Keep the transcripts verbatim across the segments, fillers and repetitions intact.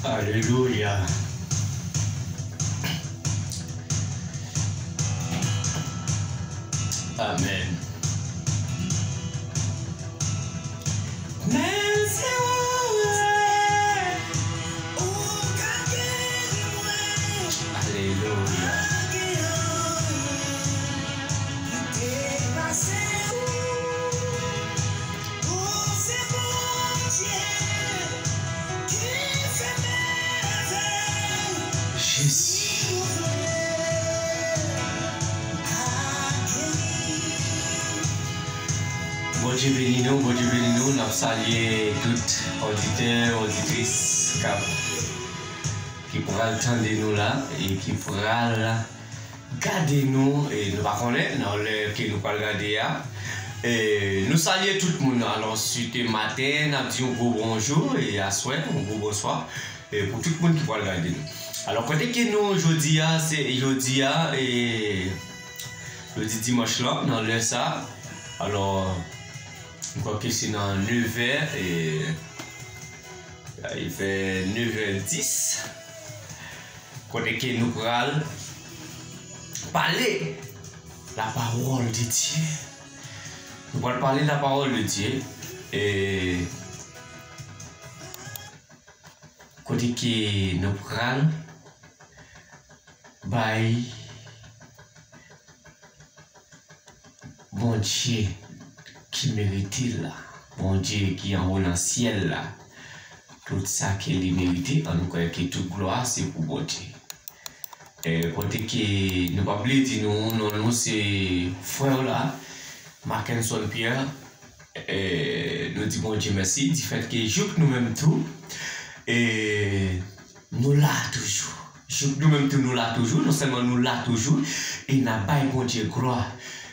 Alelouya. Amèn. Menm si ou vle, ou ka geri mwen. Alelouya. Pa gen anyen ki depase ou. Ou se Bondye ki fè mèvèy. Jezi. Si ou vle, ou ka geri. Bondye beni nou, Bondye beni nou. N ap salye tout oditè, oditris k ap, ki pral tande nou la e ki pral gade nou, e nou pa konnen nan lè ke nou pral gade a. E nou salye tout moun. Alò, si te maten, n ap di yon gwo bonjou, e aswè, yon gwo bonswa, e pou tout moun ki pral gade nou. Alò, kote ke nou jodi a, se jodi a, e jodi dimanch lan, nan lè sa. Alò, m kwè ke se nan nevè, e, e fè nevè dis. Kote ke nou pral pale la parole de Dieu. Nou pral pale la parole de Dieu. E kote ke nou pral bay Bondye ki merite l la, Bondye ki anwo nan syèl la, tout sa ke li merite, ann kwè ke tout glwa se pou Bondye. E, kote ke nou pa bliye di nou, non nou se frè w la, Mackenson Pierre. E, nou di Bondye mèsi, difèt ke jouk nou menm tou, e, nou la toujou. Jouk nou menm tou, nou la toujou. Non sèlman nou la toujou, e n ap bay Bondye glwa.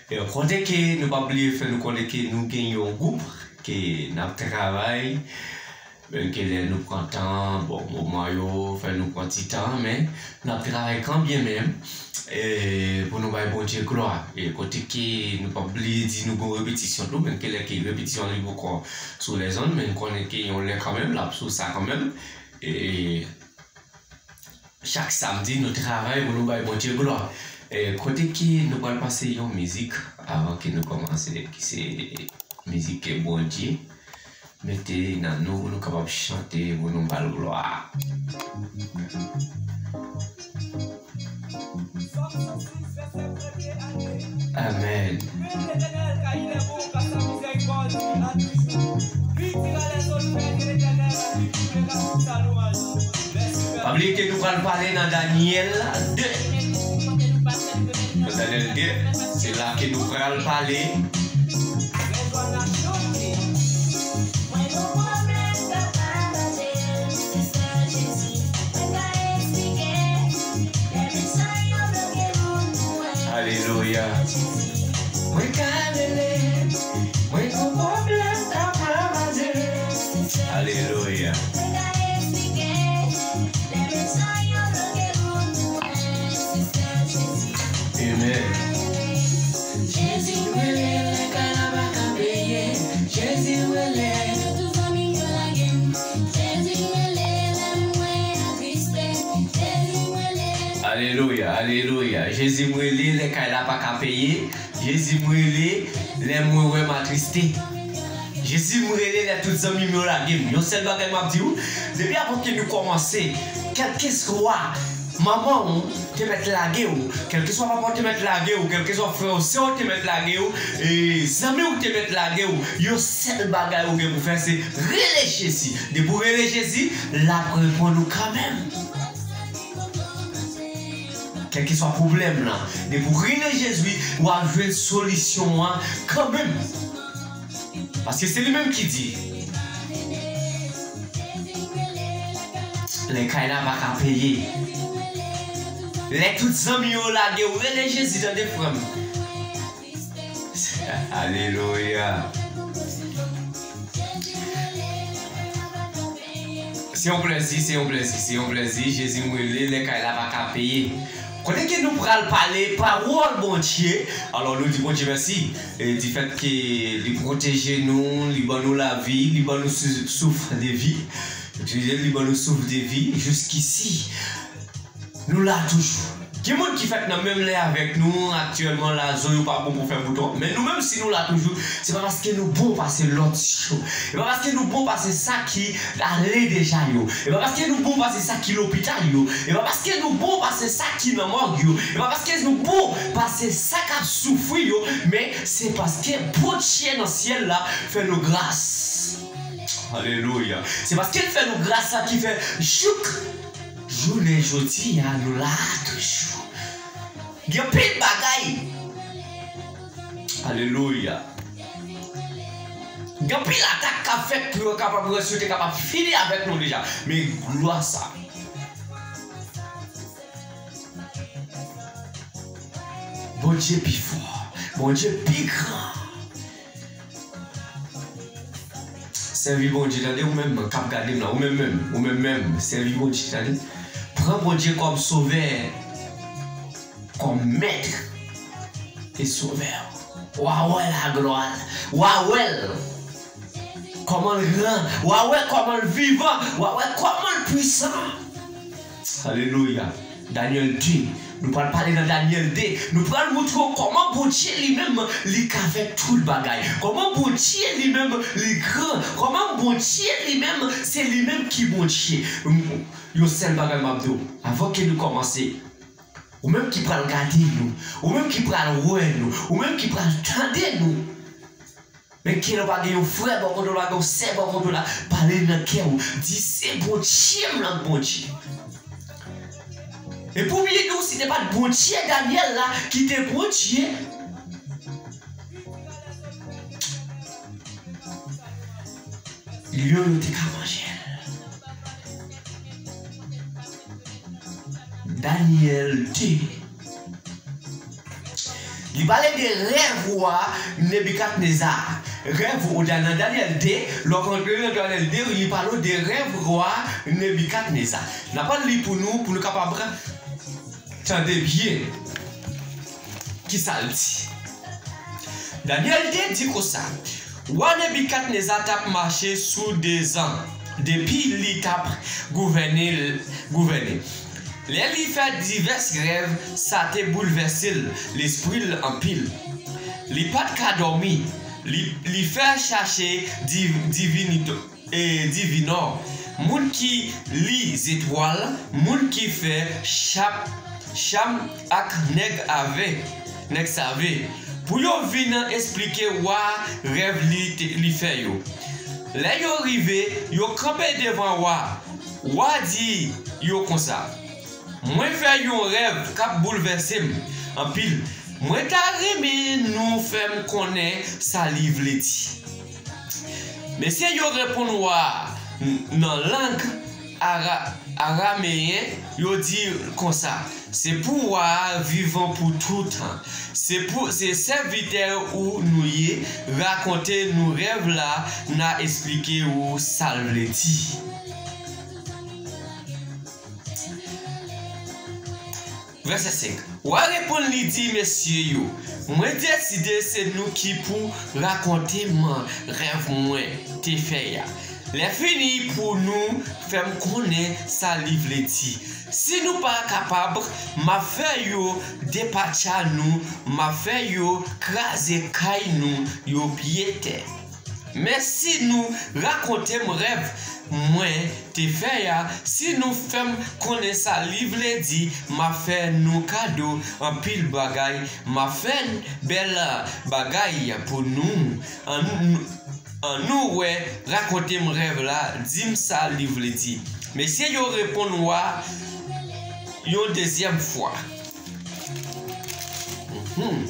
E, kote ke nou pa bliye fè nou konnen ke nou gen yon gwoup ke n ap travay, menm ke lè nou pran tan, bon, moman yo fè nou pran ti tan, men n ap travay kanbyen menm, e, pou nou bay Bondye glwa. E kote ke nou pa bliye di nou gon repetisyon tou, menm ke lè ke repetisyon li poko sou lèzonn, men n konnen ke yon lè kanmenm, l ap sou sa kanmenm. E chak samdi, nou travay pou nou bay Bondye glwa. E kote ke nou pral pase yon mizik avan ke nou kòmanse, ki se mizik ke Bondye mete nan nou pou nou kapab chante, pou nou ba l glwa. Amèn. Pa bliye ke nou pral pale nan Danyèl de. Nan Danyèl de, se la ke nou pral pale. Alelouya. Mwen ka rele, mwen gon pwoblèm k ap ravaje. Alelouya. Amen. Jezi m rele, lè kay la pa ka peye. Jezi m rele, tout zanmi m yo lage m. Jezi m rele, lè mwen atriste. Jezi m rele. Alelouya, alelouya. Jezi m rele, lè kay la pa ka peye. Jezi m rele, lè mwen wè m atriste. Jezi m rele, lè tout zanmi m yo lage m. Yon sèl bagay m ap di w, depi avan ke nou kòmanse, kèlkeswa manman w te mèt lage w, kèlkeswa papa w te mèt lage w, kèlkeswa frè w, sè w te mèt lage w, e zanmi w te mèt lage w, yon sèl bagay ou gen pou fè se rele Jezi. Depi w rele Jezi, l ap reponn ou kanmenm. Kèlkeswa pwoblèm lan, depi w rele Jezi, w ap jwenn solisyon an kanmenm. Paske se li menm ki di, lè kay la pa ka peye, lè tout zanmi yo lage w, rele Jezi, tande, frè m. Alelouya. Se yon plèzi, se yon plèzi, se yon plèzi. Jezi m rele, lè kay la pa ka peye. Kote ke nou pral pale pawòl Bondye. Alò, nou di Bondye mèsi, e, difèt ke li pwoteje nou, li ban nou lavi, li ban nou sou-, souf de vi. Bondye li ban nou souf de vi, jiskisi, nou la toujou. Gen moun ki fèt nan menm lè avèk nou aktyèlman la, zo yo pa bon pou fè bouton. Men nou menm, si nou la toujou, se pa paske nou bon pase lòt yo. E pa paske nou bon pase sa ki ale deja yo. E pa paske nou bon pase sa ki lopital yo. E pa paske nou bon pase sa ki nan mòg yo. E pa paske nou bon pase sa k ap soufri yo. Men se paske Bondye nan syèl la fè nou gras. Alelouya. Se paske l fè nou gras la ki fè jouk jounen jodi a nou la toujou. Gen anpil bagay. Alelouya. Gen anpil atak k ap fèt pou yo kapab wè si yo te kapab fini avèk nou deja. Men glwa sa. Bondye pi fò. Bondye pi gran. Sèvi Bondye, tande, ou menm k ap gade m la, ou menm menm, ou menm menm, sèvi Bondye, tande. Pran Bondye kòm sovè, kòm mèt e sovè. W a wè laglwa l, w a wè l kòman l gran, w a wè kòman l vivan, w a wè kòman l pwisan. Alelouya. Danyèl de, nou pral pale nan Danyèl de. Nou pral montre w kòman Bondye li menm, li ka fè tout bagay. Kòman Bondye li menm, li gran. Kòman Bondye li menm, se li menm ki Bondye. Yon sèl bagay m ap di w, avan ke nou kòmanse, ou menm ki pral gade nou, ou menm ki pral wè nou, ou menm ki pral tande nou, men ke lè w pa gen yon frè bò kote w la, gen yon sè bò kote w la, pale nan kè w. Di, "Se Bondye m nan Bondye." E pou m di w, si te pa t Bondye Danyèl la, ki te Bondye, lyon yo te ka manje l. Danyèl de. Li pale de rèv wa Nebikadneza. Rèv, ou nan Danyèl de, lè w kontre nan Danyèl de, li pale w de rèv wa Nebikadneza. N ap li pou nou, pou nou kapab tande byen kisa l di. Danyèl de di konsa, Wa Nebikadneza t ap mache sou de zan depi li t ap gouvène, gouvène. Lè li fè divès rèv, sa te boulvèse l, lespri l anpil. Li pa t ka dòmi. Li, li fè chache div, divinito, e, divinò, moun ki li zetwal, moun ki fè chap, cham ak nèg ave, nèg save, pou yo vin esplike wa rèv li, te, li fè yo. Lè yo rive, yo kanpe devan wa. Wa di yo konsa, Mwen fè yon rèv k ap boulvèse m anpil. Mwen ta renmen nou fè m konnen sa li vle di. Mesye yo reponn wa a nan lang ara, arameyen, yo di l konsa, Se pou wa a vivan pou toutan. Se pou, se sèvitè ou nou ye, rakonte nou rèv la, n a esplike ou sa l vle di. Vèsè senk. Wa reponn, li di mesye yo, Mwen deside se nou ki pou rakonte m rèv mwen te fè a. Lè fini pou nou fè m konnen sa li vle di. Si nou pa kapab, m ap fè yo depatcha nou, m ap fè yo kraze kay nou yo pye tè. Men si nou rakonte m rèv mwen te fè a, si nou fè m konnen sa li vle di, m ap fè nou kado anpil bagay, m ap fè bèl bagay pou nou. Ann, ann nou wè, rakonte m rèv la, di m sa li vle di. Mesye yo reponn wa yon dezyèm fwa. Mhm.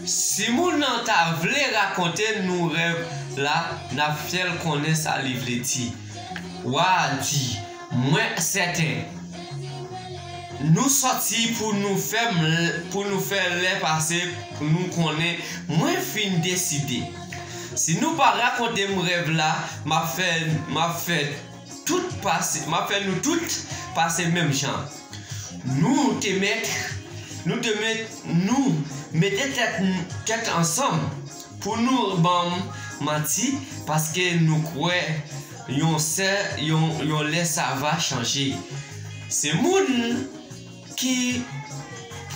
Si moun nan ta vle rakonte nou rèv la, n ap fè l konnen sa li vle di. Wa a di, Mwen sèten, nou sòti pou nou fè m, pou nou fè lè pase, pou nou konnen mwen fin deside. Si nou pa rakonte m rèv la, m ap fè, m ap fè tout pase, m ap fè nou tout pase menm jan. Nou te mèt, nou te mèt, nou mete tèt, tèt ansanm pou nou ban m manti, paske nou kwè yon sè, yon, yon lè sa va chanje. Se moun ki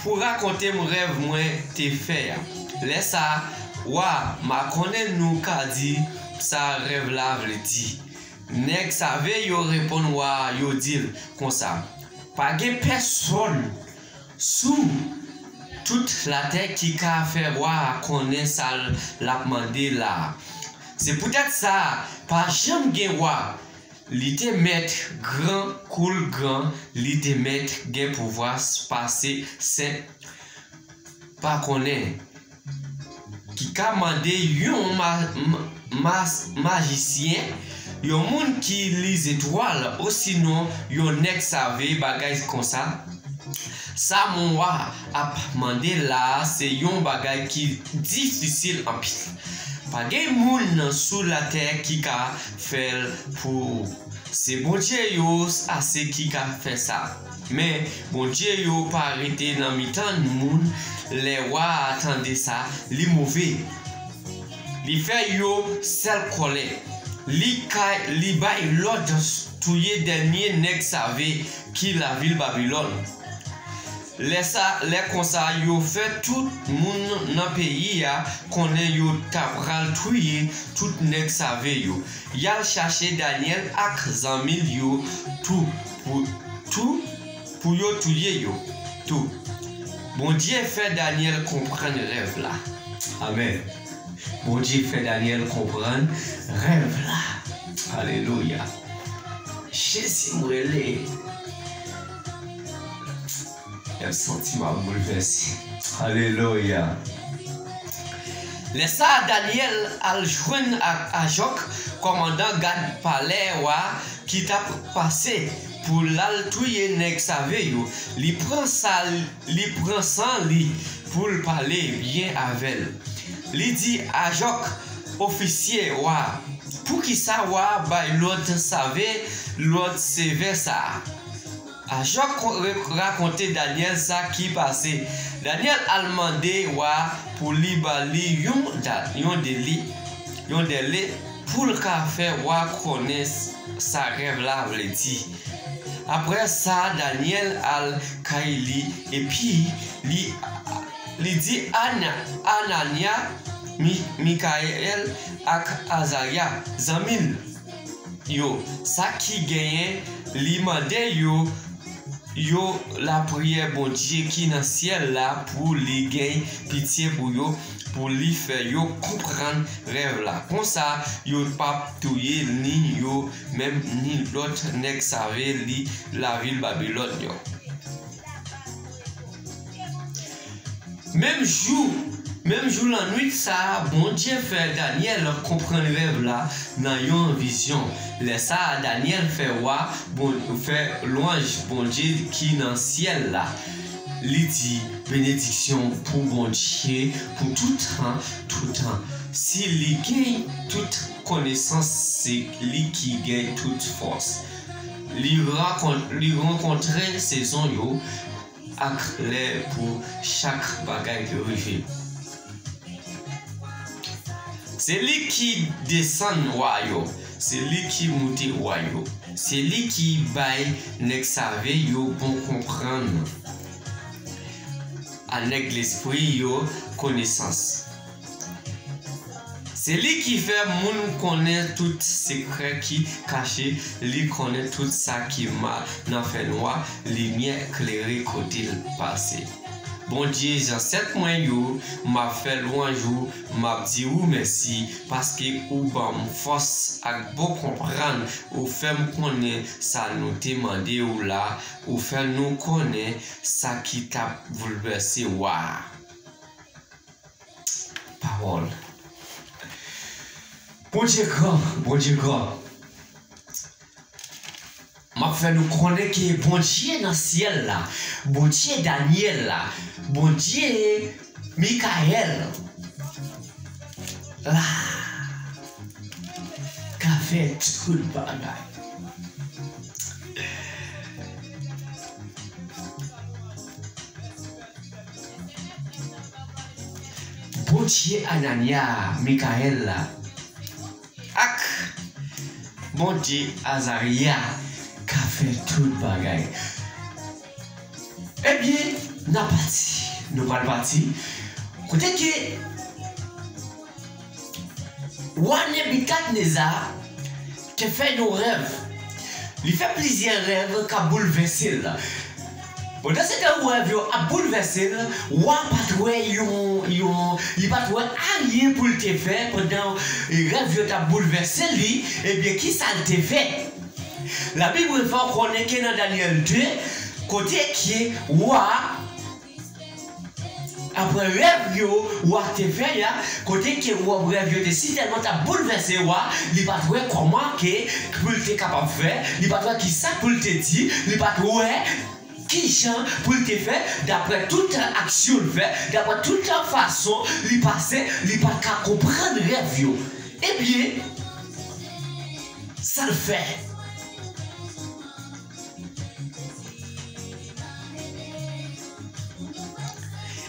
pou rakonte m rèv mwen te fè a. Lè sa a, wa, m a konnen nou ka di sa rèv la vle di. Nèg save yo reponn wa a, yo di l konsa, pa gen pèsonn sou tout latè ki ka fè wa a konnen sa l ap mande la a. Se poutèt sa, pa janm gen wa. Li te mèt gran kou l gran, li te mèt gen pouvwa pase sen pa konnen ki ka mande yon ma, ma, ma, majisyen, yon moun ki li zetwal, osinon yon nèg save bagay konsa. Sa mwen wa ap mande la a se yon bagay ki difisil anpil. Pa gen moun sou latè ki ka fè l pou ou. Se bondye yo ase ki ka fè sa. Men, bondye yo pa rete nan mitan moun. Lè wa a tande sa, li move. Li fè yo sèl kòlè. Li kay, li bay lòd touye dènye nèg save ki lavil Babilòn. Lè sa, lè konsa, yo fè tout moun nan peyi a konnen yo ta pral touye tout nèg save yo. Y al chache Danyèl ak zanmi l yo tou pou, tou pou yo touye yo tou. Bondye fè Danyèl konprann rèv la. Amèn. Bondye fè Danyèl konprann rèv la. Alelouya. Jezi m rele. M santi m ap boulvèse. Alelouya. Lè sa a, Danyèl al jwenn A-, Ajòk, kòmandan gad palè wa, ki t ap pase pou l al touye nèg save yo. Li pran sa, li pran san li pou l pale byen avè l. Li di Ajòk, ofisye wa, poukisa wa bay lòd save, lòd sevè sa a? Ajòk rakonte Danyèl sa ki pase. Danyèl al mande wa pou li ba li yon da-, yon dele, yon dele pou l ka fè wa konnen s-, sa rèv la vle di. Apre sa, Danyèl al kay li, epi li, li di Ana-, Ananya, Mi-, Mikayèl ak Azarya, zanmi l yo, sa ki genyen, li mande yo, yo lapriyè Bondye ki nan syèl la pou li gen pitye pou yo, pou li fè yo konprann rèv la. Konsa, yo p ap touye ni yo menm ni lòt nèg save li lavil Babilòn yo. Menm jou, menm jou lannwit sa a, Bondye fè Danyèl konprann rèv la nan yon vizyon. Lè sa a, Danyèl fè wa, Bon-, fè lwanj Bondye ki nan syèl la. Li di, benediksyon pou Bondye pou tout tan, tout tan. Si li gen tout konesans, se li ki gen tout fòs. Li rakon-, li rankontre sezon yo, ak lè pou chak bagay rive. Se li ki desann wa yo, se li ki moute wa yo, se li ki bay nèg save yo bon konprann, a nèg lespri yo konesans. Se li ki fè moun konnen tout sekrè ki kache, li konnen tout sa ki mal nan fènwa, limyè klere kote l pase. Bondye zansèt mwen yo, m ap fè lwanj ou, m ap di ou mèsi, paske ou ban m fòs ak bon konprann, ou fè m konnen sa nou te mande ou la, ou fè nou konnen sa ki t ap boulvèse wa a. Pawòl. Bondye gran, Bondye gran. M ap fè nou konnen ke Bondye nan syèl la, Bondye Danyèl la, Bondye Mikayèl la ka fè tout bagay. Bondye Ananya, Mikayèl la, ak Bondye Azarya ka fè tout bagay. Ebyen, n a pati. Nou pral pati. Kote ke wa Nebikadneza te fè yon rèv. Li fè plizyè rèv k ap boulvèse l. Pandan se tan rèv yo ap boulvèse l, wa pa t wè yon, yon, li pa t wè anyen pou l te fè pandan rèv yo t ap boulvèse li. Ebyen, kisa l te fè? Labib fè w konnen ke nan Danyèl de, kote ke wa, apre rèv yo wa te fè a, kote ke wa, rèv yo te sitèlman t ap boulvèse wa, li pa t wè kòman ke pou l te kapab fè, li pa t wè kisa pou l te di, li pa t wè kijan pou l te fè, daprè tout aksyon l fè, daprè tout fason li pase, li pa t ka konprann rèv yo. Ebyen, sa l fè?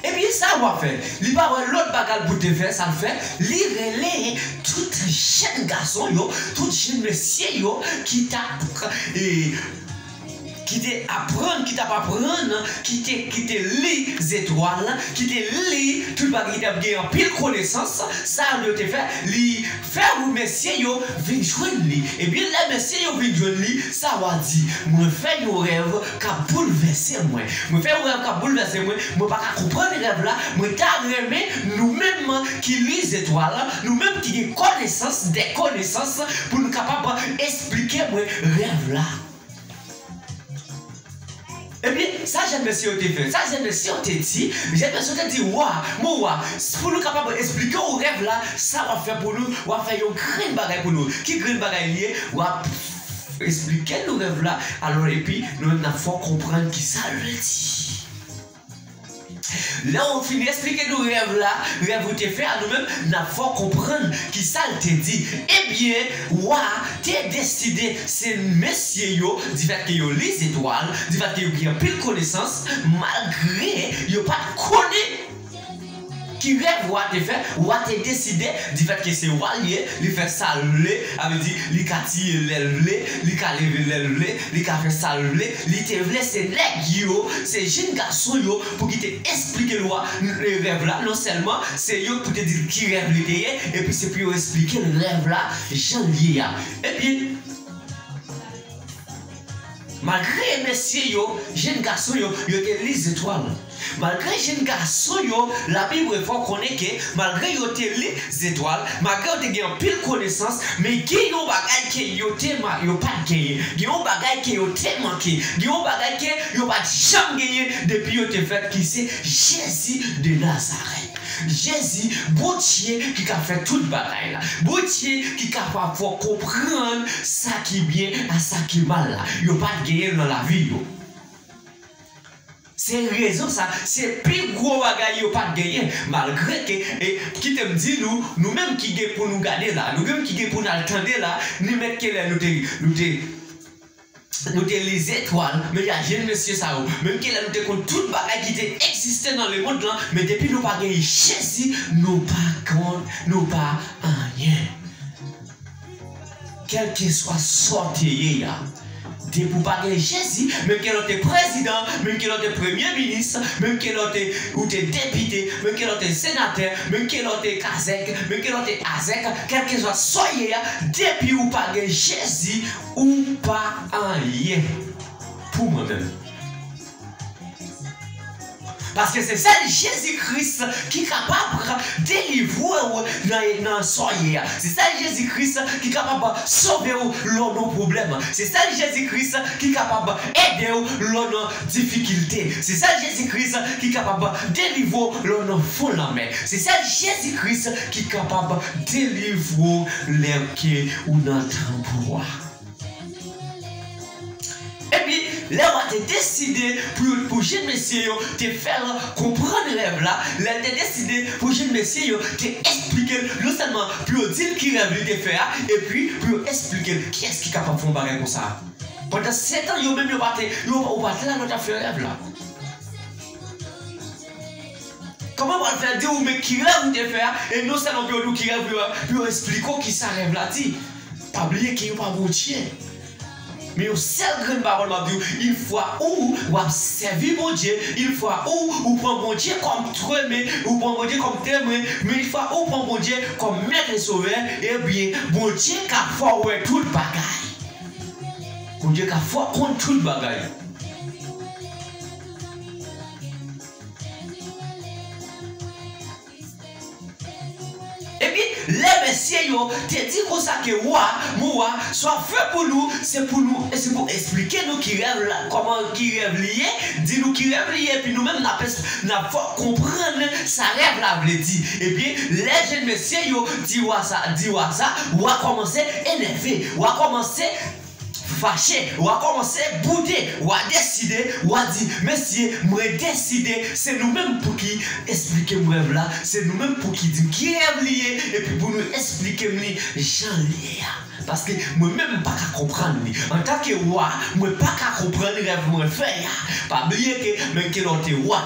Ebyen, sa wa fè? Li pa wè lòt bagay pou te fè, sa l fè? Li rele tout jèn gason yo, tout jèn mesye yo ki t ap, e, ki te aprann, ki t ap aprann, ki te, ki te li zetwal, ki te li tout bagay, ki t ap gen anpil konesans, sa yo te fè, li fè mesye yo vin jwenn li. Ebyen, lè mesye yo vin jwenn li, sa wa di, mwen fè yon rèv k ap boulvèse mwen. Mwen fè yon rèv k ap boulvèse mwen, mwen pa ka konprann rèv la, mwen ta renmen nou menm ki li zetwal, nou menm ki gen konesans, de konesans, pou nou kapab esplike mwen rèv la. Ebyen, sa jèn mesye yo te fè, sa jèn mesye yo te di, jèn mesye yo te di, wa, mon wa, pou nou kapab esplike w rèv la, sa w ap fè pou nou, w ap fè yon grenn bagay pou nou. Ki grenn bagay li ye? W ap esplike nou rèv la, alò, epi nou menm n ap fè w konprann kisa l vle di. Lè w fin esplike nou rèv la, rèv ou te fè a, nou menm, n ap fè w konprann kisa l te di. Ebyen, wa te deside se mesye yo, difèt ke yo li zetwal, difèt ke yo gen anpil konesans, malgre yo pa t konnen ki rèv wa te fè, wa te deside, difèt ke se wa l ye, li fè sa l vle, sa vle di, li ka tiye lè l vle, li ka leve lè l vle, li ka fè sa l vle, li te vle se nèg yo, se jèn gason yo, pou ki te esplike l wa, rèv la, non sèlman, se yo pou te di l ki rèv li te ye, epi se pou yo esplike l rèv la, jan l ye a. Ebyen, malgre mesye yo, jèn gason yo, yo te li zetwal. Malgre jèn gason yo, Labib fè w konnen ke malgre yo te li zetwal, malgre yo te gen anpil konesans, men gen yon bagay ke yo te ma-, yo pa t genyen. Gen yon bagay ke yo te manke. Gen yon bagay ke yo pa t janm genyen depi yo te fèt, ki se Jezi de Nazarèt. Jezi, Bondye ki ka fè tout bagay la. Bondye ki kapab fè w konprann sa ki byen a sa ki mal la. Yo pa t genyen l nan lavi yo. Se rezon sa, se pi gwo bagay yo pa t genyen. Malgre ke, e, kite m di nou, nou menm ki gen pou nou gade la, nou menm ki gen pou n al tande la, ni menm kilè nou te, nou te, nou te li zetwal, men y a jèn mesye sa yo, menm kilè nou te konn tout bagay ki te egziste nan lemonn lan, men depi nou pa gen Jezi, nou pa konn, nou pa anyen. Kèlkeswa sa w te ye a, depi w pa gen Jezi, menm ke lè w te prezidan, menm ke lè w te premye minis, menm ke lè w te, ou te depite, menm ke lè w te senatè, menm ke lè w te kazèk, menm ke lè w te azèk, kèlkeswa sa w ye a, depi w pa gen Jezi, ou pa anyen. Pou mwen menm. Paske se sèl Jezi Kris ki kapab delivre w nan, nan sa w ye a. Se sèl Jezi Kris ki kapab sove w lè w nan pwoblèm. Se sèl Jezi Kris ki kapab ede w lè w nan difikilte. Se sèl Jezi Kris ki kapab delivre w lè w nan fon lanmè. Se sèl Jezi Kris ki kapab delivre w lè ke ou nan tanbou a. Epi, lè wa te deside pou, pou jèn mesye yo te fè l konprann rèv la, lè l te deside pou jèn mesye yo te esplike l, non sèlman pou yo di l ki rèv li te fè a, epi pou yo esplike l kiyès ki kapab fè yon bagay konsa. Pandan sèt an, yo menm yo pa te, yo, yo pa t la lè w t ap fè rèv la. Kòman w pral fè di w men ki rèv ou te fè a, e non sèlman pou yo di w ki rèv ou yo, pou yo esplike w kisa rèv la di? Pa bliye ke yo pa Bondye. Men yon sèl grenn pawòl m ap di w, une fois ou, w ap sèvi Bondye, une fois ou, ou pran Bondye kòm tremen, ou pran Bondye kòm temwen, men une fois ou pran Bondye kòm mèt e sovè, ebyen, Bondye ka fè w wè tout bagay. Bondye ka fè w konn tout bagay. Ebyen, lè mesye yo te di konsa ke wa, mon wa, sa w fè pou nou, se pou nou, se pou eksplike nou ki rèv la, kòman ki rèv li ye, di nou ki rèv li ye, epi nou menm n ap, n ap fè w konprann sa rèv la vle di. Ebyen, lè jèn mesye yo di wa sa, di wa sa, wa kòmanse enève, wa kòmanse fache, w a kòmanse boude, w a deside, w a di, mesye, mwen deside, se nou menm pou ki esplike m rèv la, se nou menm pou ki di m ki rèv li ye, epi pou nou esplike m li jan li ye a. Paske mwen menm m pa ka konprann li. Antanke wa, mwen pa ka konprann rèv mwen fè a. Pa bliye ke menm ke lè w te wa,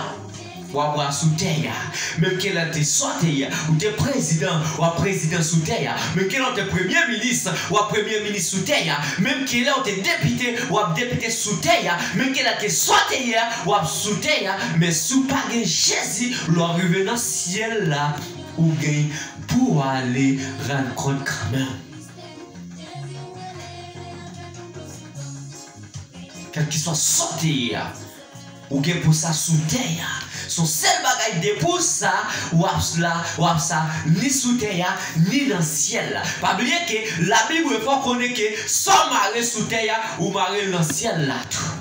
w ap wa sou tè a. Menm ke lè te sòtè a, ou te prezidan, w ap prezidan sou tè a. Menm ke lè w te premye minis, w ap premye minis sou tè a. Menm ke lè w te depite, w ap depite sou tè a. Menm ke lè te sòtè a, w ap sou tè a. Men si w pa gen Jezi, lè w rive nan syèl la, ou gen pou w ale rann kont kanmenm. Kèlkeswa sòtè a, ou gen pou sa sou tè a. Se yon sèl bagay, depi w sa, w ap la, w ap sa, ni sou tè a, ni nan syèl la. Pa bliye ke Labib fè w konnen ke sa w mare sou tè a, ou mare l nan syèl la tou.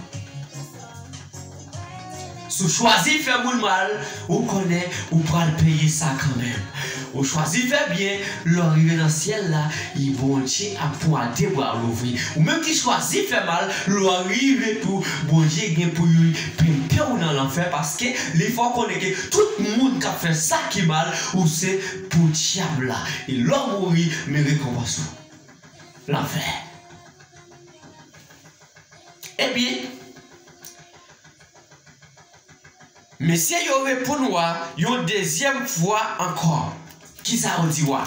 Si w chwazi fè moun mal, ou konnen ou pral peye sa kanmenm. Ou chwazi fè byen, lè w rive nan syèl la, e Bondye ap pran w a de bra louvri. Ou menm ki chwazi fè mal, lè w rive tou, Bondye gen pou li penpe w nan lanfè, paske li fè w konnen ke tout moun k ap fè sa ki mal, ou se pou dyab la. E lè w mouri, men rekonpans ou, lanfè. Ebyen, mesye yo reponn wa yon dezyèm fwa ankò. Kisa yo di wa?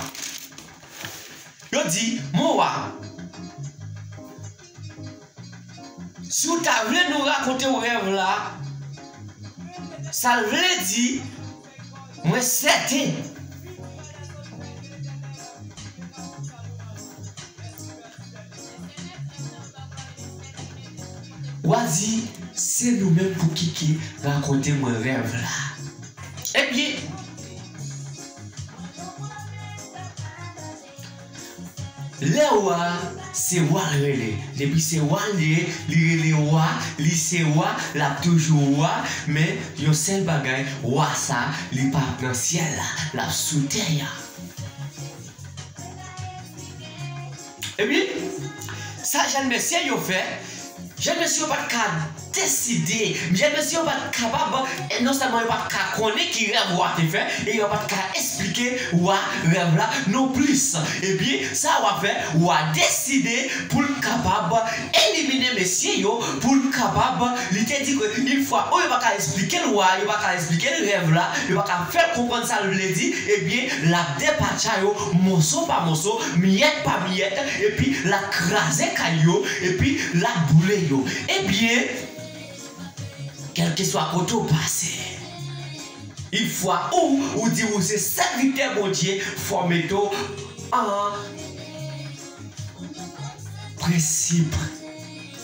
Yo di, mon wa, si w ta vle nou rakonte w rèv la, sa l vle di, mwen sèten. W a di, se nou menm pou ki ki rakonte mwen rèv la. Ebyen, lè wa, se wa l rele. Depi se wa l ye, li rele wa, li se wa, l ap toujou wa, men yon sèl bagay, wa sa, li pa nan syèl la, l ap sou tè a. Ebyen, sa jèn mesye yo fè, jèn mesye yo pa t ka deside, jèn mesye yo pa t kapab, e non sèlman yo pa t ka konnen ki rèv wa te fè, e yo pa t ka esplike wa rèv la non plis. Ebyen, sa wa fè, wa deside pou l kapab elimine mesye yo, pou l kapab, li te di ke yon fwa, o, yo pa ka esplike l wa, yo pa ka esplike l rèv la, yo pa ka fè l konprann sa l vle di, ebyen, l ap depatcha yo, moso pa moso, miyèt pa miyèt, epi l ap kraze kay yo, epi l ap boule yo. Ebyen, kèlkeswa kote w pase, yon fwa ou, ou di ou se sèvitè Bondye, fò w mete w an prensip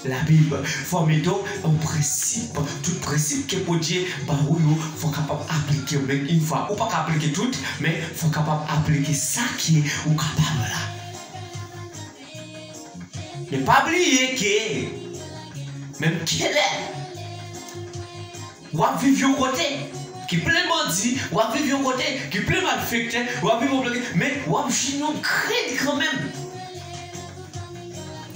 Labib. Fò w mete w an prensip. Tout prensip ke Bondye ba ou yo, fò w kapab aplike yo. Men yon fwa, ou pa ka aplike tout, men fò w kapab aplike sa ke ou kapab la. Men pa bliye ke, menm kilè, w ap viv yon kote ki plen bandi, w ap viv yon kote ki plen malfektè, w ap viv yon kote, men w ap jwenn yon grenn kanmenm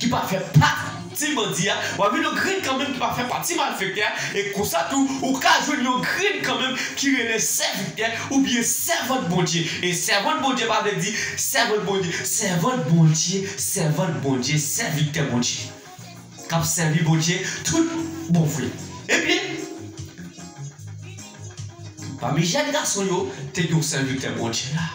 ki pa fè pati bandi a, w ap jwenn yon grenn kanmenm ki pa fè pati malfektè a, e konsa tou, ou ka jwenn yon grenn kanmenm ki rele sèvitè oubyen sèvant Bondye. E sèvant Bondye pa vle di sèvant Bondye, sèvant Bondye, sèvant Bondye, sèvitè Bondye k ap sèvi Bondye tout bon vre. Ebyen, pami jèn gason yo, te gen yon sèvitè Bondye la.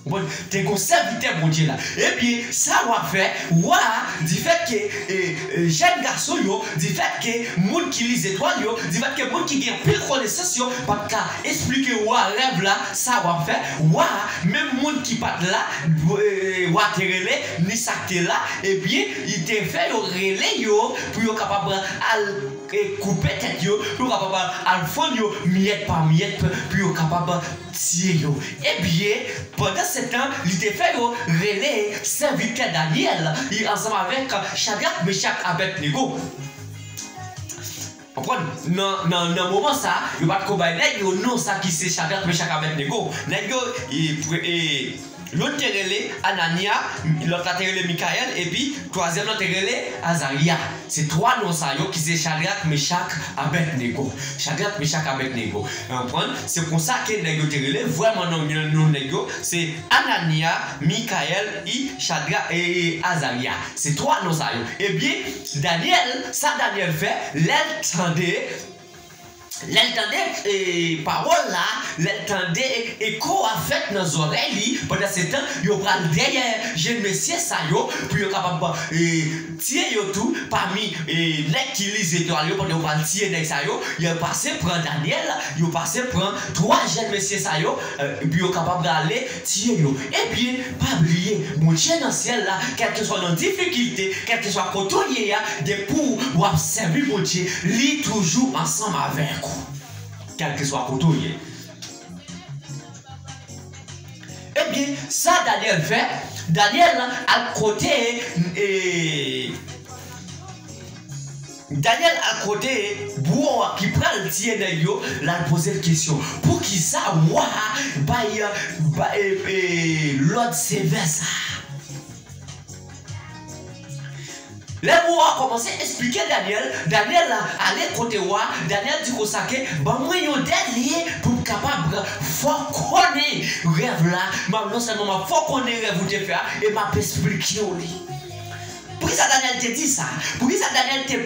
Konprann? Te gon sèvitè Bondye la. Ebyen, sa w ap fè, wa a, difèt ke e, e, jèn gason yo, difèt ke moun ki li zetwal yo, difèt ke moun ki gen anpil konesans yo, pa t ka esplike wa a rèv la, sa w ap fè, wa a, menm moun ki pa t la, e, wa te rele, ni sa k te la, ebyen, li te fè yo rele yo pou yo kapab al e, koupe tèt yo, pou yo kapab al fann yo myèt pa myèt, pou yo kapab tiye yo. Ebyen, pandan se tan, li te fè yo rele sèvitè Danyèl, li ansanm avèk Chadrak, Mechak, Abèdnego. Konprann? Nan, nan, nan moman sa, yo pa t ko bay nèg yo non sa ki se Chadrak, Mechak, Abèdnego. Nèg yo, e, pre- e, youn te rele Ananya, lòt la te rele Mikayèl, epi twazyèm lan te rele Azarya. Se twa non sa yo ki se Chadrak, Mechak, Abèdnego. Chadrak, Mechak, Abèdnego. Konprann? Se konsa ke nèg yo te rele, vrèman non, non nèg yo, se Ananya, Mikayèl, i Chadrak, e Azarya. Se twa non sa yo. Ebyen, Danyèl, sa Danyèl fè, lè l tande, lè l tande, e, pawòl la, lè l tande eko a fèt nan zòrèy li, pandan se tan, yo pral dèyè jèn mesye sa yo, pou yo kapab, e, tiye yo tou, pami, e, nèg ki li zetwal yo, pandan yo pral tiye nèg sa yo, yo pase pran Danyèl, yo pase pran twa jèn mesye sa yo, e, pou yo kapab rale tiye yo. Ebyen, pa bliye, Bondye nan syèl la, kèlkeswa nan difikilte, kèlkeswa kote w ye a, depi w ap sèvi Bondye, li toujou ansanm avèk ou. Kèlkeswa kote w ye. Ebyen, sa Danyèl fè, Danyèl al kote, e, Danyèl al kote bouwo a ki pral tiye nèg yo, l al poze l kesyon. Poukisa wa a bay, bay, e, lòd sevè sa a? Lè bouwo a kòmanse esplike Danyèl, Danyèl ale kote wa a, Danyèl di konsa ke, ban mwen yon dèlye pou m kapab fè w konnen rèv la, m ap, non sèlman m ap fè w konnen rèv ou te fè a, e m ap esplike w li. Poukisa Danyèl te di sa? Poukisa Danyèl te,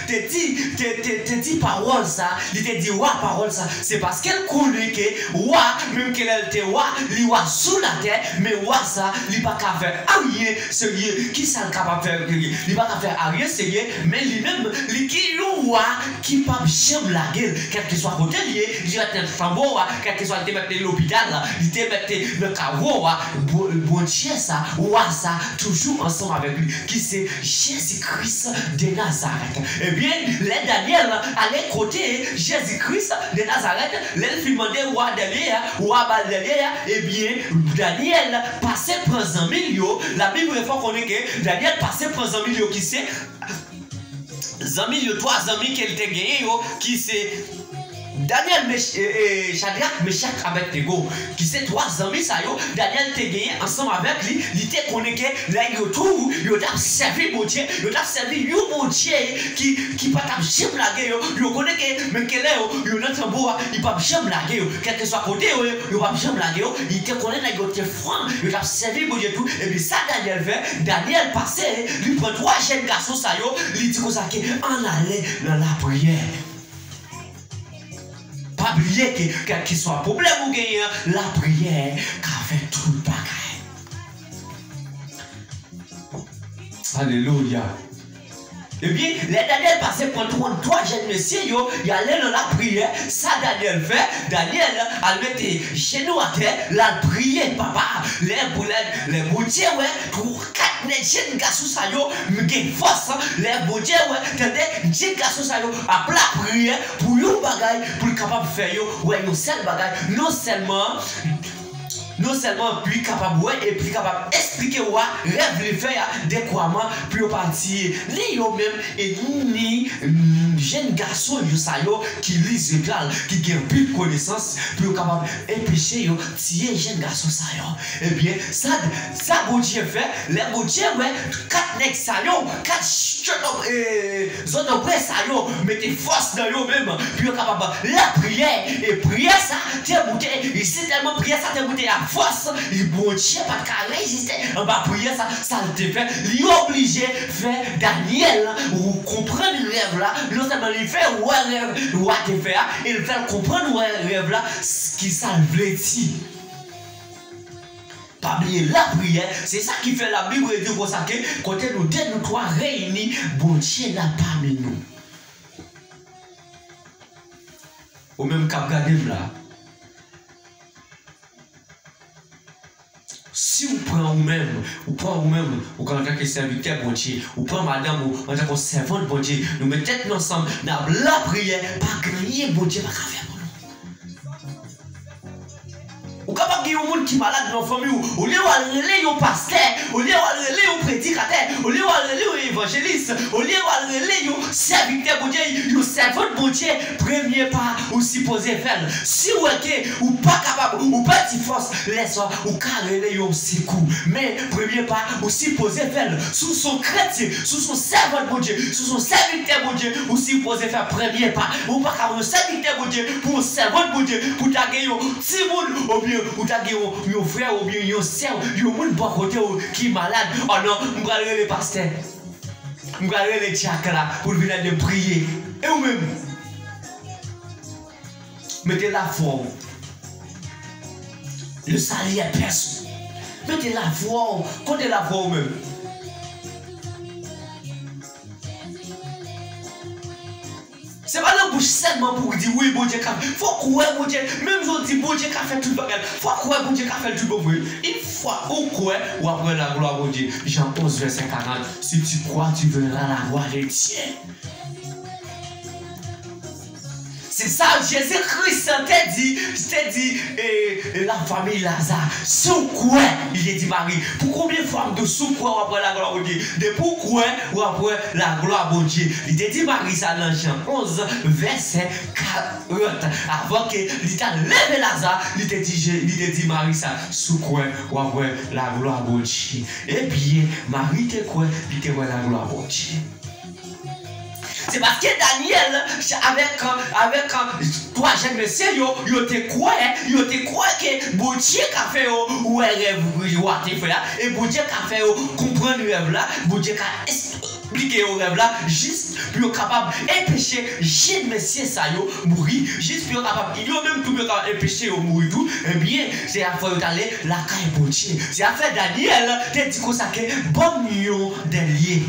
te di, te, te, te di pawòl sa? Li te di wa pawòl sa. Se paske l konnen ke wa, menm ke lè l te wa, li wa sou latè, men wa sa, li pa ka fè anyen serye. Kisa l kapab fè? Li pa ka fè anyen serye, men li menm, li gen yon wa ki p ap janm lage l. Kèlkeswa kote l ye, li te mèt nan tanbou a, kèlkeswa li te mèt nan lopital la, li te mèt nan kavo a, Bo- Bondye sa, wa sa, toujou ansanm avèk li, ki se Jezi Kris de Nazarèt. Ebyen, lè Danyèl ale kote Jezi Kris de Nazarèt, lè l fin mande wa dèlye a, wa ba l dèlye a, ebyen, Danyèl pase pran zanmi l yo. Labib fè w konnen ke Danyèl pase pran zanmi l yo, ki se zanmi l yo, twa zanmi ke l te genyen yo, ki se Danyèl, Mech- e, e, Chadrak, Mechak, Abèdnego, ki se twa zanmi sa yo, Danyèl te genyen ansanm avèk li. Li te konnen ke nèg yo tou, yo t ap sèvi Bondye, yo t ap sèvi yon Bondye ki, ki pa t ap janm lage yo. Yo konnen ke, menm ke lè yo, yo nan tanbou a, li p ap janm lage yo. Kèlkeswa kote yo ye, yo p ap janm lage yo. Li te konnen nèg yo te fran, yo t ap sèvi Bondye tou. Epi sa Danyèl fè, Danyèl pase, li pran twa jèn gason sa yo, li di konsa ke ann ale nan lapriyè. Pa bliye ke kèlkeswa pwoblèm ou genyen an, lapriyè ka fè tout bagay. Alelouya. Ebyen, lè Danyèl pase pran twa, twa jèn mesye yo, y ale nan lapriyè, sa Danyèl fè, Danyèl al mete jenou atè, l al priye Papa a. Lè, lè, lè Bondye wè, twa, kat nèg jèn gason sa yo, m gen fòs. Lè Bondye wè, tande, jèn gason sa yo ap lapriyè pou yon bagay, pou l kapab fè yo wè yon sèl bagay. Non sèlman, non sèlman pou li kapab wè epi li kapab esplike wa rèv li fè a dekwaman pou yo pa tiye ni yo menm e ni, ni, mm, jèn gason yo sa yo ki li zetwal, ki gen anpil konesans pou yo kapab enpeche yo tiye jèn gason sa yo. Ebyen, sa, sa Bondye fè, lè Bondye wè kat nèg sa yo, kat zotobre sa yo mete fòs nan yo menm pou yo kapab lapriyè. E priyè sa te moute, e sitèlman priyè sa te moute ak fòs, e Bondye pa t ka reziste anba priyè sa. Sa l te fè, li oblije fè Danyèl konprann rèv la. Non sèlman li fè wè rèv wa te fè a, e l fè l konprann wè rèv la, s- ki sa l vle di. pa bliye lapriyè. Se sa ki fè Labib di konsa ke kote nou de, nou twa reyini, Bondye la pami nou. Ou menm k ap gade m la, si w pran ou menm, ou pran ou menm, ou antanke sèvitè Bondye, ou pran madanm ou antanke sèvant Bondye, nou met tèt nou ansanm, n ap lapriyè, pa gen anyen Bondye pa ka fè pou nou. Ou kapab gen yon moun ki malad nan fanmi w, olye w al rele yon pastè, olye w al rele yon predikatè, olye w al rele yon evanjelis, olye w al rele yon sèvitè Bondye, yon sèvant Bondye, premye pa ou sipoze fè l. Si w wè ke ou pa kapab, ou pèdi fòs, lè sa ou ka rele yon sekou. Men premye pa ou sipoze fè l. Si w se yon kretyen, si w se yon sèvant Bondye, si w se yon sèvitè Bondye, ou sipoze fè premye pa. Ou pa ka yon sèvitè Bondye pou yon sèvant Bondye, pou ta gen yon timoun, oubyen ou ta gen yon, yon frè, oubyen yon sè, yon moun bò kote w ki malad. Oh non, m pral rele pastè. M pral rele dyak la pou l vin ede m priye. E ou menm? Mete lafwa w. Le salut est personnel. Mete lafwa w. Kote lafwa w menm? Se pa nan bouch sèlman pou w di wi, Bondye ka. Fò w kwè Bondye. Menm jan w di Bondye ka fè tout bagay, fò w kwè Bondye ka fè l tout bon vre. Une fois ou kwè, w ap wè laglwa Bondye. Jan onz, vèsè karant. Si tu crois, tu verras la gloire de Dieu. Se sa Jezi Kris te di, te di, e, e, lafanmi Laza. Si w kwè, li te di Mari, pou konbyen fwa m di w, si w kwè, w ap wè laglwa Bondye. Depi w kwè, w ap wè laglwa Bondye. Li te di Mari sa nan Jan onz, vèsè karant. Avan ke li ta leve Laza, li te di Je-, li te di Mari sa, si w kwè, w ap wè laglwa Bondye. Ebyen, Mari te kwè, li te wè laglwa Bondye. Se paske Danyèl, avèk, avèk twa jèn mesye yo, yo te kwè, yo te kwè ke Bondye ka fè yo wè rèv wa te fè a, e Bondye ka fè yo konprann rèv la, Bondye ka esplike yo rèv la, jis pou yo kapab enpeche jèn mesye sa yo mouri, jis pou yo kapab, yo menm tou, pou yo kapab enpeche yo mouri tou, ebyen, se afè yo t ale lakay Bondye. Se afè Danyèl te di konsa ke, ban m yon dèlye.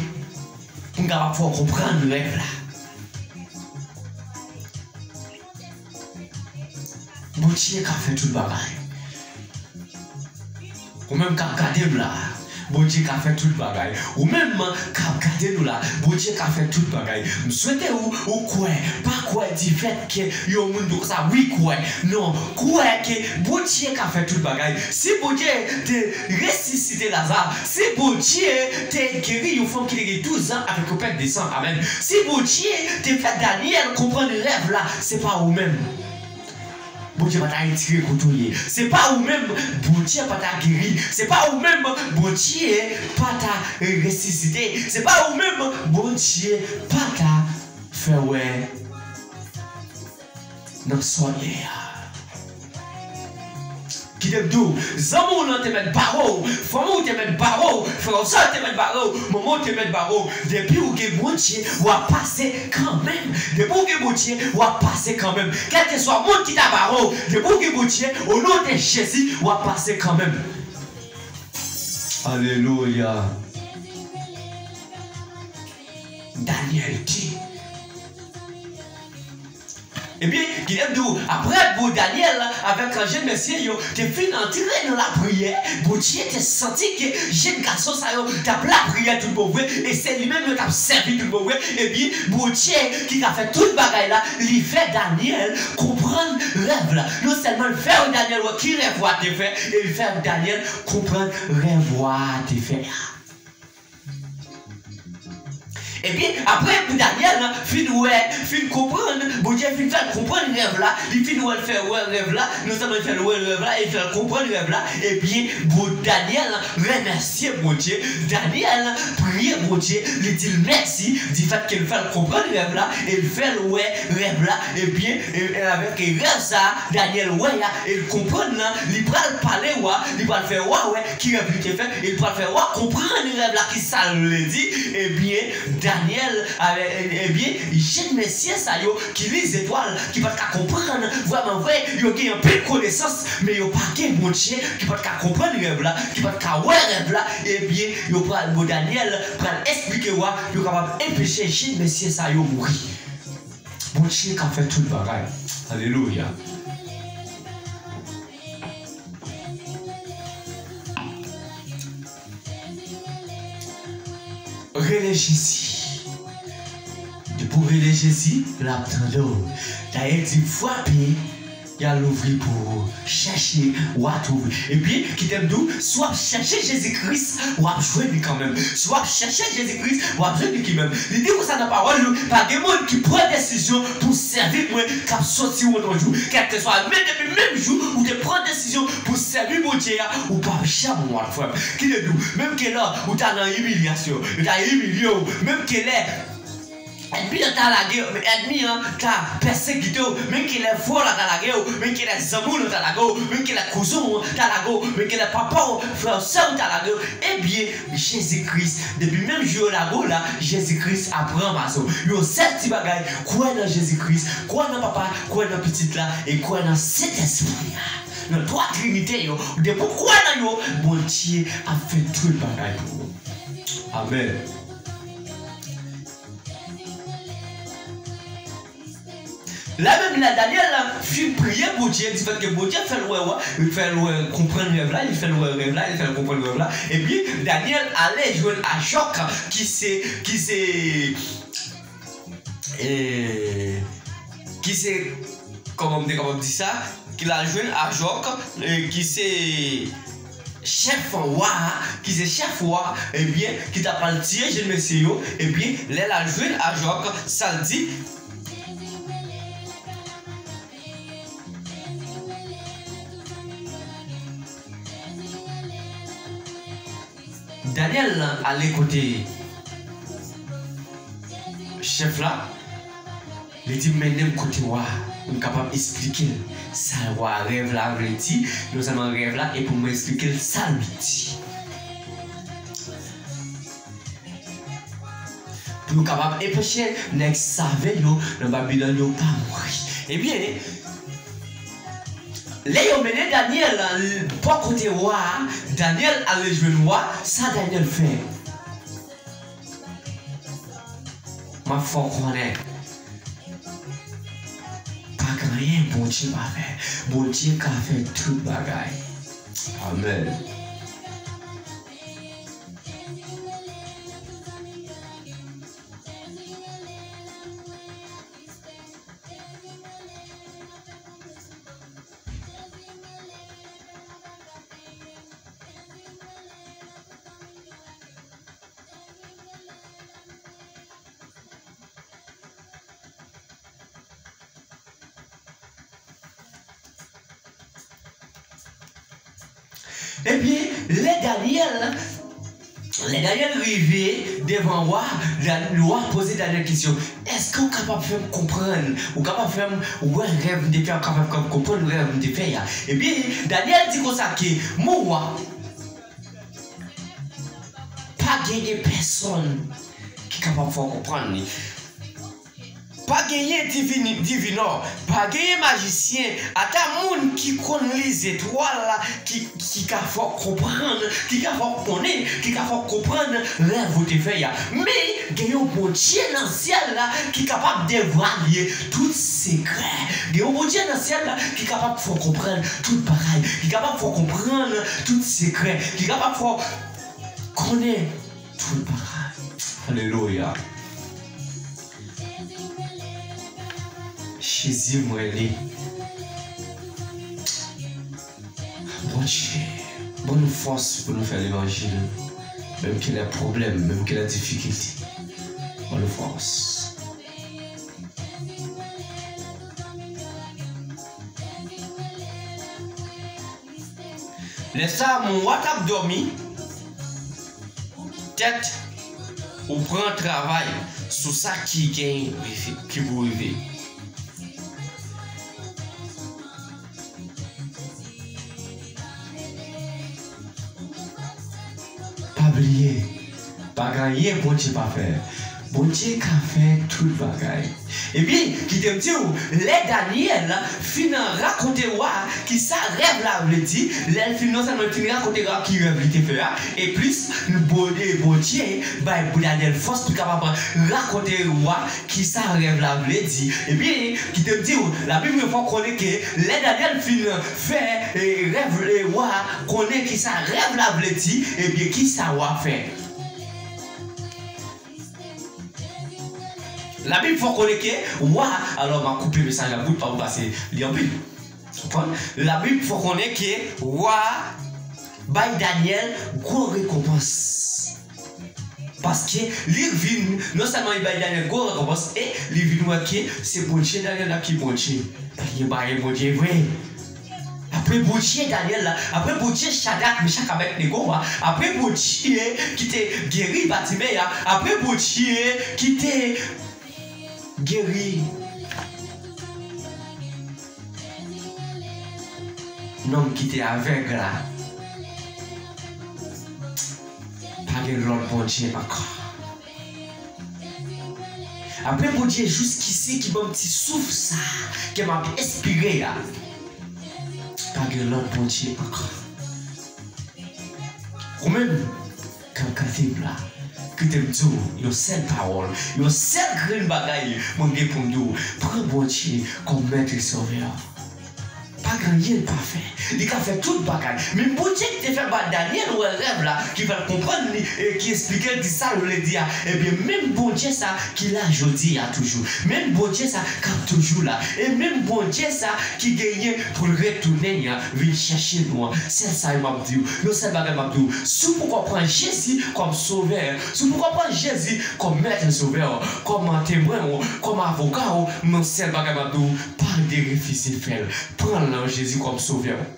Pou m kapab fè w konprann rèv la. Bondye ka fè tout bagay. Ou menm k ap gade m la, Bondye ka fè tout bagay. Ou menm k ap gade nou la, Bondye ka fè tout bagay. M swete ou, ou kwè. Pa kwè difèt ke yon moun di w konsa, wi, kwè. Non, kwè ke Bondye ka fè tout bagay. Si Bondye te resisite Laza, si Bondye te geri yon fanm ki te gen douz an avèk yon pèt de san, amèn. Si Bondye te fè Danyèl konprann rèv la, se pa ou menm Bondye pa ta retire kote w ye. Se pa ou menm Bondye pa ta geri. Se pa ou menm Bondye pa ta resisite. Se pa ou menm Bondye pa ta fè wè nan sa w ye a. Kite m di w, zanmi w lan te mèt bare w, fanmi w te mèt bare w, frè w sè w te mèt bare w, manman w te mèt bare w. Depi w gen Bondye, w ap pase kanmenm. Depi w gen Bondye, w ap pase kanmenm. Kèlkeswa moun ki ta bare w, depi w gen Bondye, o non de Jezi, w ap pase kanmenm. Alelouya. Danyèl di. Ebyen, kite m di w, apre pou Danyèl avèk jèn mesye yo te fin antre nan lapriyè, Bondye te santi ke jèn gason sa yo t ap lapriyè tout bon vre, e se li menm yo t ap sèvi tout bon vre. Ebyen, Bondye ki ka fè tout bagay la, li fè Danyèl konprann rèv la. Non sèlman l fè Danyèl wè ki rèv wa te fè, e l fè Danyèl konprann rèv wa te fè a. Ebyen, apre pou Danyèl fin wè, fin konprann, Bondye fin fè l konprann rèv la, li fin wè l fè wè rèv la, non sèlman li fè l wè rèv la, e fè l konprann rèv la, ebyen, bon, Danyèl remèsye Bondye, Danyèl priye Bondye, li di l mèsi, difèt ke l fè l konprann rèv la, e l fè l wè rèv la, ebyen, e, e avèk rèv sa a, Danyèl wè a, e l konprann nan, li pral pale wa, li pral fè wa wè ki rèv li te fè, e l pral fè wa konprann rèv la, ki sa l vle di, ebyen, Danyèl, avè, e, ebyen, jèn mesye sa yo ki li zetwal, ki pa t ka konprann, vrèman vre, yo gen anpil konesans, men yo pa gen Bondye, ki pa t ka konprann rèv la, ki pa t ka wè rèv la, ebyen, yo pral, bon, Danyèl pral esplike wa, yo kapab anpeche jèn mesye sa yo mouri. Bondye ka fè tout bagay. Alelouya. Rele Jezi. Depi w rele Jezi, l ap tande w. Dayè di frape, y a louvri pou ou. Chèche, w a twouve. Epi, kite m di w, si w ap chèche Jezi Kris, w ap jwenn li kanmenm. Si w ap chèche Jezi Kris, w ap jwenn li kanmenm. Li di konsa nan pawòl li, pa gen moun ki pran desizyon pou sèvi mwen k ap soti yon lòt jou. Kèlkeswa, men depi menm jou ou te pran desizyon pou sèvi Bondye a, ou p ap janm wont, frè m. Kite m di w, menm ke lè ou ta nan imilyasyon, yo ta imilye w, menm ke lè ènmi an ta lage, ènmi an ta pèsekite w, menm ke lè frè w la ta lage w, menm ke lè zanmi w la ta lage w, menm ke lè kouzen w ta lage w, menm ke lè papa w, frè w, sè w ta lage w, ebyen, Jezi Kris, depi menm jou yo lage w la, Jezi Kris ap ranmase w. Yon sèl ti bagay, kwè nan Jezi Kris, kwè nan Papa, kwè nan Pitit la, e kwè nan Sentespri a. Nan twa Trinite yo, depi w kwè nan yo, Bondye ap fè tout bagay pou ou. Amèn. Lè menm lè Danyèl la fin priye Bondye, difèt ke Bondye fè l wè, wè, fè l wè, konprann rèv la, li fè l wè rèv la, li fè l konprann rèv la. Epi Danyèl ale jwenn Ajòk, ki se, ki se, e, ki se, kòman m te kapab di sa, ki l al jwenn Ajòk, e, ki se chèf wa a, ki se chèf wa a, ebyen, ki ta pral tiye jèn mesye yo, ebyen, lè l al jwenn Ajòk, sa l di, Danyèl ale kote chèf la, li di, mennen m kote wa a, pou m kapab esplike l sa wa rèv la vle di, non sèlman rèv la, e pou mwen esplike l sa l vle di. Pou yo kapab anpeche nèg save yo nan Babilòn yo pa mouri. Ebyen, lè yo mennen Danyèl bò kote wa a, Danyèl al rejwenn wa, sa Danyèl fè? M ap fè w konnen, pa gen anyen Bondye pa fè. Bondye ka fè tout bagay. Amèn. Ebyen, lè Danyèl, lè Danyèl rive devan wa, Dan-, wa poze Danyèl kesyon, èske w kapab fè m konprann, ou kapab fè m wè rèv m te fè a, ou kapab fè m konprann rèv m te fè a? Ebyen, Danyèl di konsa ke, mon wa, pa genyen pèsonn ki kapab fè w konprann li. Pa genyen divini-, divinò, pa genyen majisyen, ata moun ki konn li zetwal la, ki, ki ka fè w konprann, ki ka fè w konnen, ki ka fè w konprann rèv ou te fè a. Men, gen yon Bondye nan syèl la ki kapab devwale tout sekrè. Gen yon Bondye nan syèl la ki kapab fè w konprann tout bagay, ki kapab fè w konprann tout sekrè, ki kapab fè w konnen tout bagay. Alelouya. Jezi, m rele. Bondye, ban nou fòs pou nou fè levanjil. Menm ke lè pwoblèm, menm ke lè difikilte. Ban nou fòs. Lè sa a, mon wa t ap dòmi, tèt ou pran travay sou sa ki gen rive, ki pou rive. Pa bliye, pa gen anyen Bondye pa fè. Bondye ka fè tout bagay. Ebyen, kite m di w, lè Danyèl fin rakonte wa a kisa rèv la vle di, lè l fin, non sèlman l fin rakonte wa a ki rèv li te fè a, e plis, Bondye, Bondye bay Danyèl fòs pou l kapab rakonte wa a kisa rèv la vle di. Ebyen, kite m di w, Labib fè w konnen ke lè Danyèl fin fè, e, rèv, e, wa a konnen kisa rèv la vle di, ebyen, kisa wa a fè? Labib fè w konnen ke wa, alò, m a koupe mesaj la bout pa pou pase li anpil. Konprann? Labib fè w konnen ke wa bay Danyèl gwo rekonpans. Paske li vin, non sèlman li bay Danyèl gwo rekonpans, e li vin wè ke se Bondye Danyèl la ki Bondye. Pa gen pa gen Bondye vre. Apre Bondye Danyèl la, apre Bondye Chadrak, Mechak, Abèdnego a, apre Bondye ki te geri Batimè a, apre Bondye ki te geri nonm ki te avèg la, pa gen lòt Bondye ankò. Apre Bondye jiskisi ki ban m ti souf sa a ke m ap espire a, pa gen lòt Bondye ankò. Ou menm k ap gade m la, kite m di w yon sèl pawòl, yon sèl grenn bagay mwen gen pou m di w, pran Bondye kòm Mèt e Sovè. Pa gen anyen l pa fè. Li ka fè tout bagay. Menm Bondye ki te fè ba Danyèl wè rèv la, ki fè l konprann li, e ki esplike l di sa l vle di a, ebyen, menm Bondye sa ki la jodi a toujou. Menm Bondye sa k ap toujou la. E menm Bondye sa ki genyen pou l retounen an, vin chèche nou an. Sèl sa yo m ap di w. Yon sèl bagay m ap di w. Si w poko pran Jezi kòm sovè, si w poko pran Jezi kòm mèt e sovè, kòm temwen w, kòm avoka w, yon sèl bagay m ap di w, pa derefize fè l. Pran l nan Jezi kòm sovè w.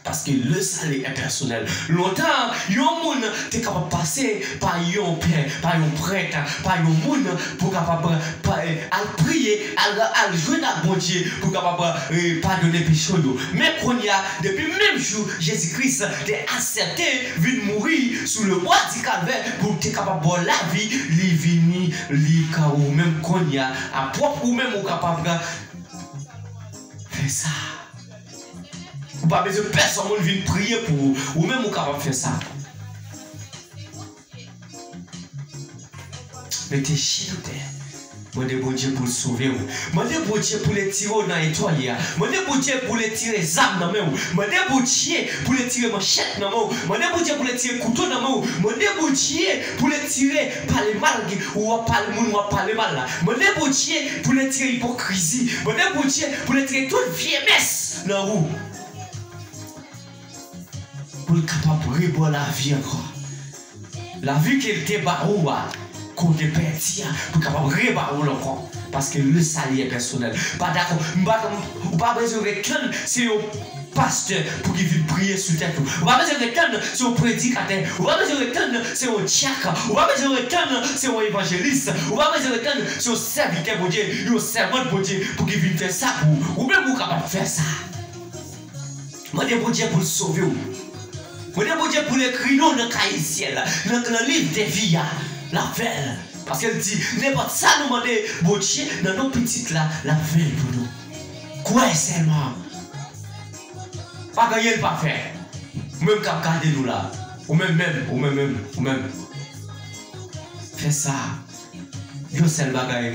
Paske le salut est personnel. Lontan, yon moun te kapab pase pa yon pè, pa yon prèt, pa yon moun pou kapab pa, al priye, al, al jwenn ak Bondye pou kapab, eh, padone peche yo. Men kounye a, depi menm jou Jezi Kris te aksepte vin mouri sou le bwa di Kalvè pou te kapab ba w lavi, li vini, li ka ou menm kounye a, a pwòp ou menm ou kapab fè sa. Ou pa bezwen pèsonn moun vin priye pou ou. Ou menm ou kapab fè sa. Mete je w atè. Mande Bondye pou l sove w. Mande Bondye pou l retire w nan etwal a. Mande Bondye pou l retire zam nan men w. Mande Bondye pou l retire manchèt nan men w. Mande Bondye pou l retire kouto nan men w. Mande Bondye pou l retire pale mal ou ap pale moun ou ap pale mal la. Mande Bondye pou l retire ipokrizi. Mande Bondye pou l retire tout vye mès nan ou. Pou l kapab reba w lavi ankò. Lavi ke l te ba ou a, ke w te pèdi a, pou l kapab reba ou l ankò. Paske le salut est personnel. Pa dakò, m pa, ou pa bezwen ret tann se yon pastè pou ki vin priye sou tèt ou. Ou pa bezwen ret tann se yon predikatè. Ou pa bezwen ret tann se yon dyak. Ou pa bezwen ret tann se yon evanjelis. Ou pa bezwen ret tann se yon sèvitè Bondye, yon sèvant Bondye pou ki vin fè sa pou ou. Ou menm ou kapab fè sa. Mande Bondye pou l sove w. Mande Bondye pou l ekri non w nan kaye syèl la, nan, nan liv de vi a. L ap fè l. Paske l di, nenpòt sa nou mande Bondye nan non Pitit la, l ap fè l pou nou. Kwè sèlman. Pa gen anyen l pa fè. Ou menm k ap gade nou la. Ou menm menm, ou menm menm, ou menm. Fè sa. Yon sèl bagay,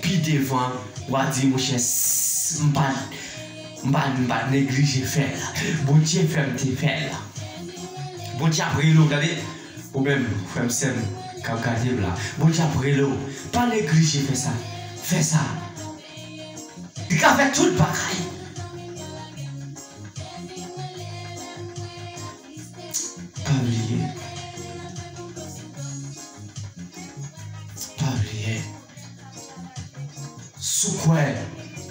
pi devan, w a di, monchè, s-, m pa, m pa, m pa neglije fè l. Bondye fè m te fè l. Bondye ap rele w, tande. Ou menm, frè m, sè m, k ap gade m la. Bondye ap rele w. Pa neglije fè sa. Fè sa. Li ka fè tout bagay. Pa bliye. Pa bliye. Si w kwè,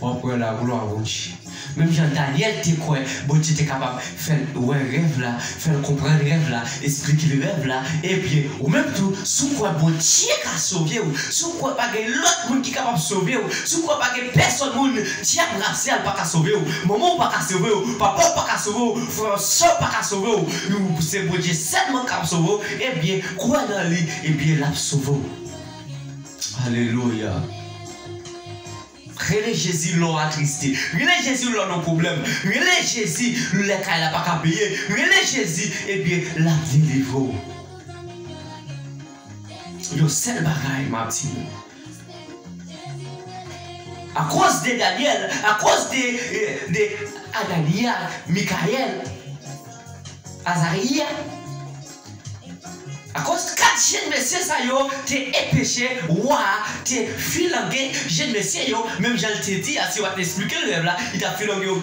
w ap wè laglwa Bondye. Menm jan Danyèl te kwè Bondye te kapab fè l wè rèv la, fè l konprann rèv la, esplike l rèv la, ebyen, ou menm tou, si w kwè Bondye ka sove w, si w kwè pa gen lòt moun ki kapab sove w, si w kwè pa gen pèsonn moun, dyab rasyal pa ka sove w, manman w pa ka sove w, papa w pa ka sove w, frè w, sè w pa ka sove w, se Bondye sèlman k ap sove w, ebyen, kwè nan li, ebyen, l ap sove w. Alelouya. Rele Jezi lè w atriste. Rele Jezi lè w nan pwoblèm. Rele Jezi lè kay la pa ka peye. Rele Jezi, ebyen, l ap delivre w. Yon sèl bagay m ap di nou. Akoz de Danyèl, akoz de, de Anania, Mikayèl, Azarya, akoz kat jenn mesye sa yo te enpeche wa a te filange jenn mesye yo, menm jan l te di a, si yo pa t esplike l rèv la, li t ap filange yo,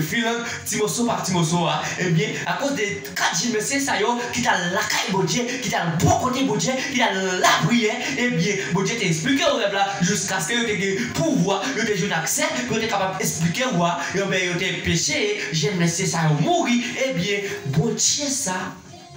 filang ti moso pa ti moso a. Ebyen, akoz de kat jenn mesye sa yo ki t al lakay Bondye, ki t al bò kote Bondye, ki t al lapriyè, ebyen, Bondye te esplike yo rèv la, jiskaske yo te gen pouvwa, yo te jwenn aksè, pou yo te kapab esplike wa a, ebyen, yo te enpeche jenn mesye sa yo mouri, ebyen, Bondye sa